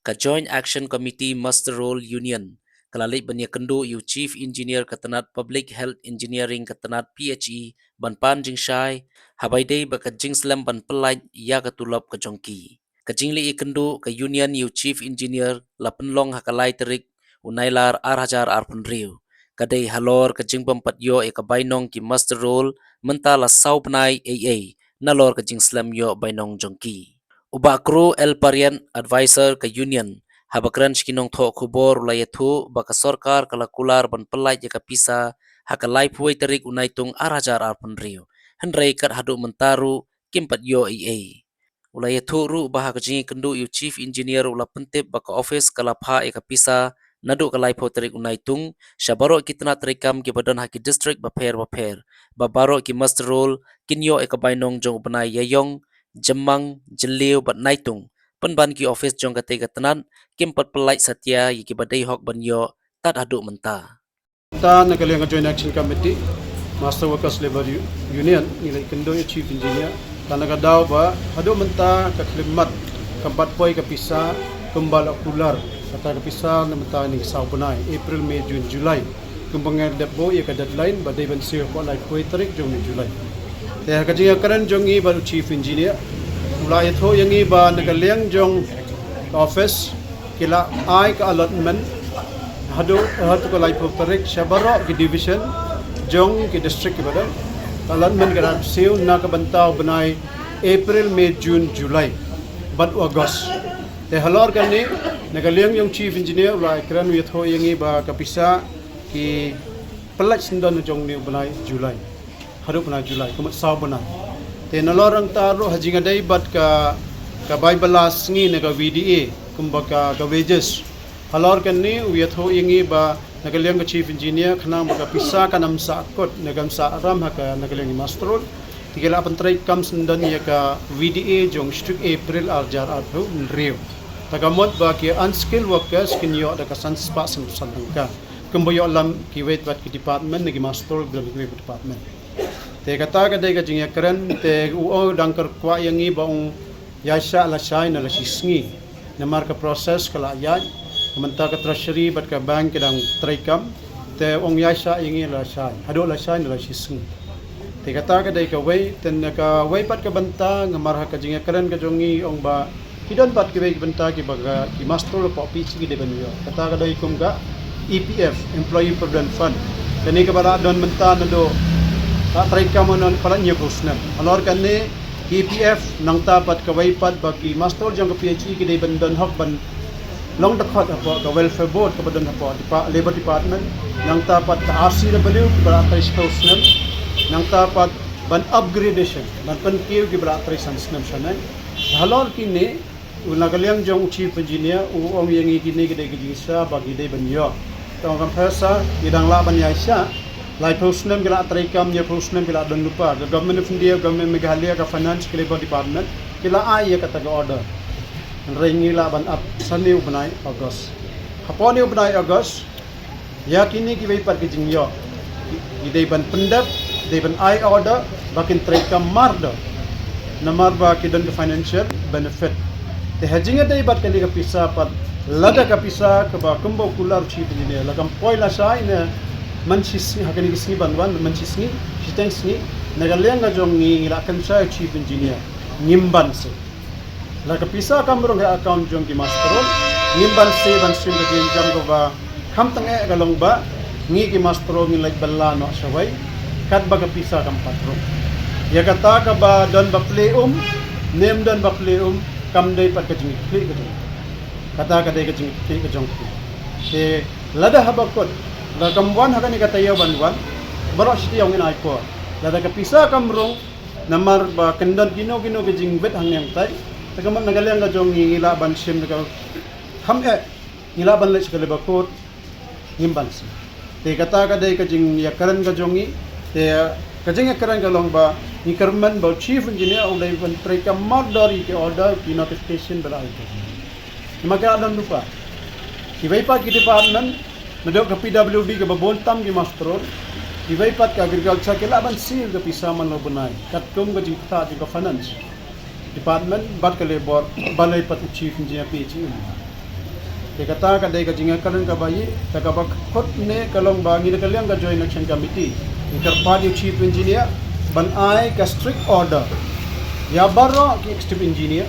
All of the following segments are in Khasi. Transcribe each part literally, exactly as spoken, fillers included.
Ka Joint Action Committee Muster Roll Union ka la leit ban ïakynduh ïa u Chief Engineer ka tnat Public Health Engineering ka tnat P H E ban pan jingshai, haba ïadei bad ka jingslem ban pyllait ïa ka tulop ka jong ki. Ka jingleit ïakynduh ka Union ïa u Chief Engineer la pynlong ha ka lai tarik u Nailar ar hajar arphew hynriew. Ka dei halor ka jingbym pat ïoh ïa ka bainong ki muster roll mynta la saw bnai eiei nalor ka jingslem ïoh bainong jong ki. U Bah Kro L Parian, advisor ka Union, haba kren sha ki nongthoh khubor u la ïathuh ba ka sorkar ka la kular ban pyllait ïa ka pisa ha ka laiphew wei tarik u Naitung ar hajar arphew hynriew. Hynrei kat haduh mynta ruh kim pat ïoh eiei. U la ïathuh ruh ba ha ka jingïakynduh ïa u Chief Engineer u la pyntip ba ka office ka la phah ïa ka pisa naduh ka laiphew tarik u Naitung sha baroh ki tnat treikam kiba don ha ki district bapher bapher, ba baroh ki muster roll kin ïoh ïa ka bainong jong u bnai Ïaïong, Jymmang, Jylliew bad Naitung, pynban ki office jong katei ka tnat kim pat pyllait satia ïa kiba dei hok ban ïoh tad haduh mynta. Mynta na ka liang ka Joint Action Committee, Muster Workers Labour U-, Union, ngi la ïakynduh ïa u Chief Engineer, ta na ka daw ba haduh mynta ka khyllipmat kam pat poi ka pisa kumba la kular, kata ka pisa na mynta kane ka saw bnai, April, May, June, July, kumba nga la dep buh ïa ka deadline ba dei ban siew hapoh laiphew tarik jong u July. Te ha ka jingïakren jong ngi bad u Chief Engineer, u la ïathuh ïa ngi ba na ka liang jong ka office ki la ai ka allotment haduh, haduh ka laiphew tarik sha baroh ki division jong ki district kiba don. Ka allotment ka la siew na ka bynta u bnai April, May, June, July bad u August. Te halor kane, na ka liang jong u Chief Engineer u la ïakren, u ïathuh ïa ngi ba ka pisa ki pyllait syndon jong une u bnai July. Haduh bnai July, kumba saw bnai. Te nalor nangta ruh ha jingïadei bad ka, ka bai bylla sngi na ka V D A, kumba ka, ka wages. Halor kane u ïathuh ïa ngi ba na ka liang ka Chief Engineer khnang ba ka pisa kan ym sah kut, ne kan ym sah ram ha ka, na ka liang ki muster roll, te ki la pyntreikam syndon ïa ka V D A jong u shi tarik April ar hajar arphew hynriew. Ta ka mut ba ki unskilled workers kin ïoh da ka san spah san phew san tyngka, kumba ïoh lam kiwei pat ki department ne ki muster roll ba don kiwei pat department. Te kata ka dei ka jingïakren, te u ong u dang kyrpad ïa ngi ba un ïaishah lashai ne lashisngi. Namar ka process ka la ïaid, ka mynta ka treasury bad ka bank ki dang treikam, te un ïaishah ïa ngi lashai, haduh lashai ne lashisngi. Te kata ka dei kawei, te na kawei pat ka bynta, namar ha ka jingïakren ka jong ngi ong ba ki don pat kiwei ki bynta kiba ka, ki muster roll hapoh P H E ki dei ban ïoh. Kata ka dei kum ka E P F, Employee Provident Fund. Kane kaba la don mynta naduh, la treikam mynta palat hynñiewphew snem. Halor kane, E P F, nangta pat kawei pat ba ki muster roll jong ka P H E ki dei ban don hok ban long dkhot hapoh ka Welfare Board kaba don hapoh depa-, Labour Department. Nangta pat ka R C W kiba la trei shiphew snem. Nangta pat ban upgradation, ban pynkiew kiba la trei san snem shane. Halor kine, u na ka liang jong u Chief Engineer, u ong ïa ngi kine ki dei ki jingshah ba ki dei ban ïoh. Te ong kam pher sa, ngi dang lah ban ïaishah. Laiphew snem ki la treikam, hynñiewphew snem ki la don lypa. Ka Government of India, Government Meghalaya, ka Finance, ka Labour Department, ki la ai ïa kata ka order. Hynrei ngi lah ban ap sa une u bnai August. Hapoh une u bnai August, ïa kine kiwei pat ki jingïoh, ki dei ban pyndep, dei ban ai order ba kin treikam mar da, namar ba ki don ka financial benefit. Te ha jingïadei bad kane ka pisa pat, lada ka pisa kaba kumba u kular u Chief Engineer, la kam poi lashai ne mynshisngi, ha kane ka sngi ban wan, mynshisngi, shiteng sngi, na ka liang ka jong ngi ngi la kynshai u Chief Engineer, ngim banse. La ka pisa kam rung ha account jong ki muster roll, ngim banse ban shim ka jingjam kaba kham tyngeh, ka long ba ngi ki muster roll ngin leit bylla noh shawei katba ka pisa kam pat rung. Ïa kata kaba don ba plie um ne ym don ba plie um kam dei pat ka jingkitkhlieh ka jong, kata ka dei ka jingkitkhlieh ka jong ki. Te lada haba kut la kam wan ha kane ka taïew ban wan, baroh shi taïew ngin ai por. Lada ka pisa kam rung, namar ba kan don kino kino ki jingbit hangne hangtai, te ka mut na ka liang ka jong ngi ngi lah ban shim da ka kham eh, ngi lah ban leit sha ka Labour Court, ngim banse. Te kata ka dei ka jingïakren ka jong ngi, te ka jingïakren ka long ba ngi kyrmen ba u Chief Engineer u dei ban treikam mardor ïa ki order, ki notification ba la ai. Namar ki la don lypa. Kiwei pat ki department, naduh ka P W D kaba bun tam ki muster roll, kiwei pat ka Agriculture ki lah ban seal ka pisa man la u bnai, katkum ka jingpyntha jong ka Finance Department bad ka Labour, balei pat u Chief Engineer P H E. Te kata ka dei ka jingkren kaba ïa, te kaba kut ne ka long ba ngi da ka liang ka Joint Action Committee ngi kyrpad ïa u Chief Engineer ban ai ka strict order ïa baroh ki executive engineer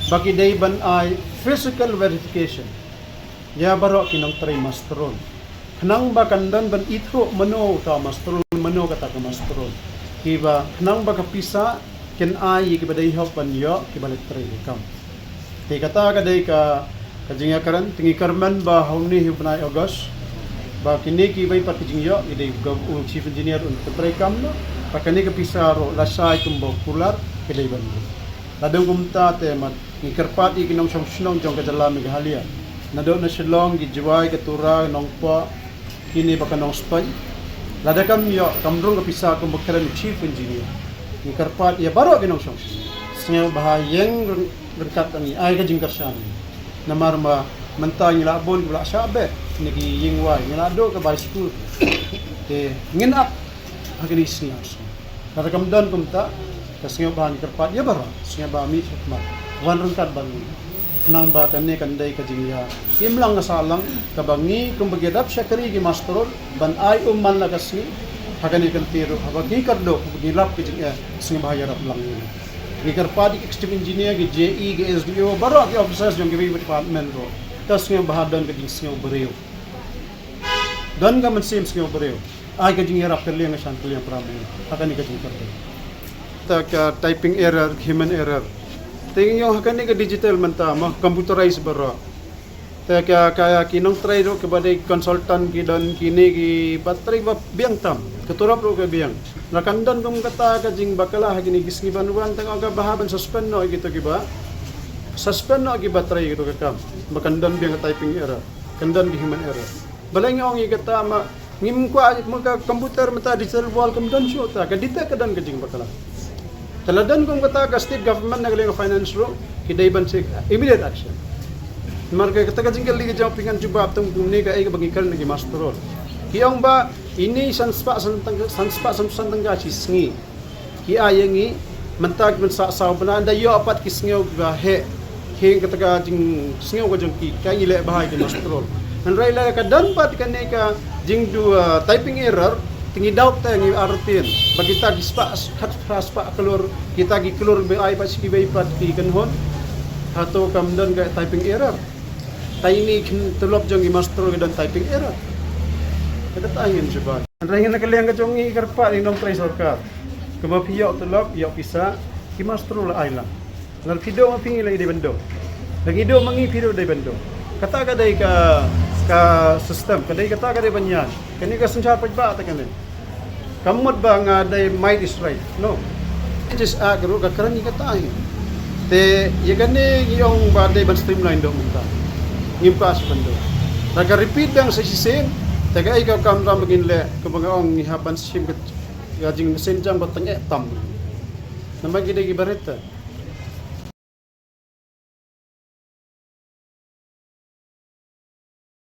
ba ki dei ban ai physical verification ïa baroh ki nongtrei master roll. Khnang ba kan don ban ithuh mano uta u master roll, mano kata ka master roll. Kiba khnang ba ka pisa kin ai ïa kiba dei hok ban ïoh kiba leit trei ka kam. Te kata ka dei ka, ka jingkren, te ngi kyrmen ba ha une hi u bnai August ba kine kiwei pat ki jingïoh ki dei ka u Chief Engineer un trei kam noh. Ba kane ka pisa ruh lashai kumba kular ki dei ban. Lada kumta te mat ngi kyrpad ïa ki nongshong shnong jong ka jylla Meghalaya, naduh na Shillong, ki Jowai, ka Tura, Nongpoh, kine ba ka Nongstoiñ. Lada kam ïoh, kam rung ka pisa kumba kren u Chief Engineer, ngi kyrpad ïa baroh ki nongshong shnong, sngewbha ïeng ryngkat ngi ai ka jingkyrshan. Namar ma mynta ngi la bun kiba la shah beh na ki ïing wai, ngi la duh ka bai skul. Te ngin ap ha kine ki sngi ar sngi. Lada kam don kumta, ka sngewbha ngi kyrpad ïa baroh, sngewbha mih shakhmat, wan ryngkat bad ngi. Khnang ba kane kan dei ka jingïa imlang sahlang kaba ngi kumba ki rap shakri ki master roll ban ai um man la ka sngi. Ha kane ka kynti ruh haba ngi kyrduh ba ngi rap ka jingeh, sngewbha ïarap lang ïa ngi. Ngi kyrpad ïa ki executive engineer, ki J E, ki S D O, baroh ki officers jong kiwei ki department ruh, ka sngewbha don ka jingsngew briew, don ka mynsiem sngewbriew. Ai ka jingïarap ka liang ka shan ka liang para bangeit ha kane ka jingkyrduh. Ta ka typing error, human error. Te ngi ong ha kane ka digital mynta ma computerize baroh. Ta ka, ka ki nongtrei ruh kiba dei consultant ki don kine kiba trei ba biang tam. Ka turap ruh ka biang. La kan don kum kata ka jingbakla ha kine ki sngi ban wan, ta ka bha ban suspend noh ïa kito kiba, suspend noh kiba trei kito ka kam. Ba kan don biang ka typing error, kan don ki human error. Balei ngi ong ïa kata ma ngim kwah ma ka computer mynta digital world kam don shuh ta, ka detect ka don ka jingbakla. Te la don kum kata ka state government na ka liang ka finance ruh ki dei ban take immediate action. Namar ka kata ka jingkylli ka jong phi ngan jubab tang kumne, kaei kaba ngi kren na ki master roll. Ki ong ba ine san spah san tyng-, san spah san tyngka shi sngi ki ai ïa ngi. Mynta ki ban sah saw bnai, ynda ïoh pat ki sngew kiba heh, heh kata ka jingsngew ka jong ki, ka ngi leh bha ïa ki master roll. Hynrei lada ka don pat kane ka jingduh, ah, typing error, te ngi daw te ngi artien ba kita ki spah, khatphra spah klur, kita ki klur ba ai pat sha kiwei pat ki kynhun, hato kam don ka typing error? Te ine ki tulop jong ki master roll ki don typing error? Te kata ngin jubab. Hynrei na ka liang ka jong ngi kyrpad ïa ki nongtrei sorkar, kumba phi ïoh tulop, ïoh pisa, ki master roll ai lang. Lada phi duh ma phi, ngi la dei ban duh. Lada ngi duh ma ngi, phi ruh dei ban duh. Kata ka dei ka, ka system, ka dei kata ka dei ban ïaid. Kane ka synshar paidbah te kane. Kam mut ba nga dei might is right. No. Just a ka ruh ka kren ïa kata hi. Te ïa kane ngi ong ba dei ban streamline doh mynta. Ngim kwah shuh ban duh. Lada ka repeat biang sa shisien, te kaei ka kamram ba ngin leh, kaba nga ong ngi hap ban shim ka, ka jingsynjam ba tyngeh tam. Namar ki dei ki barit te.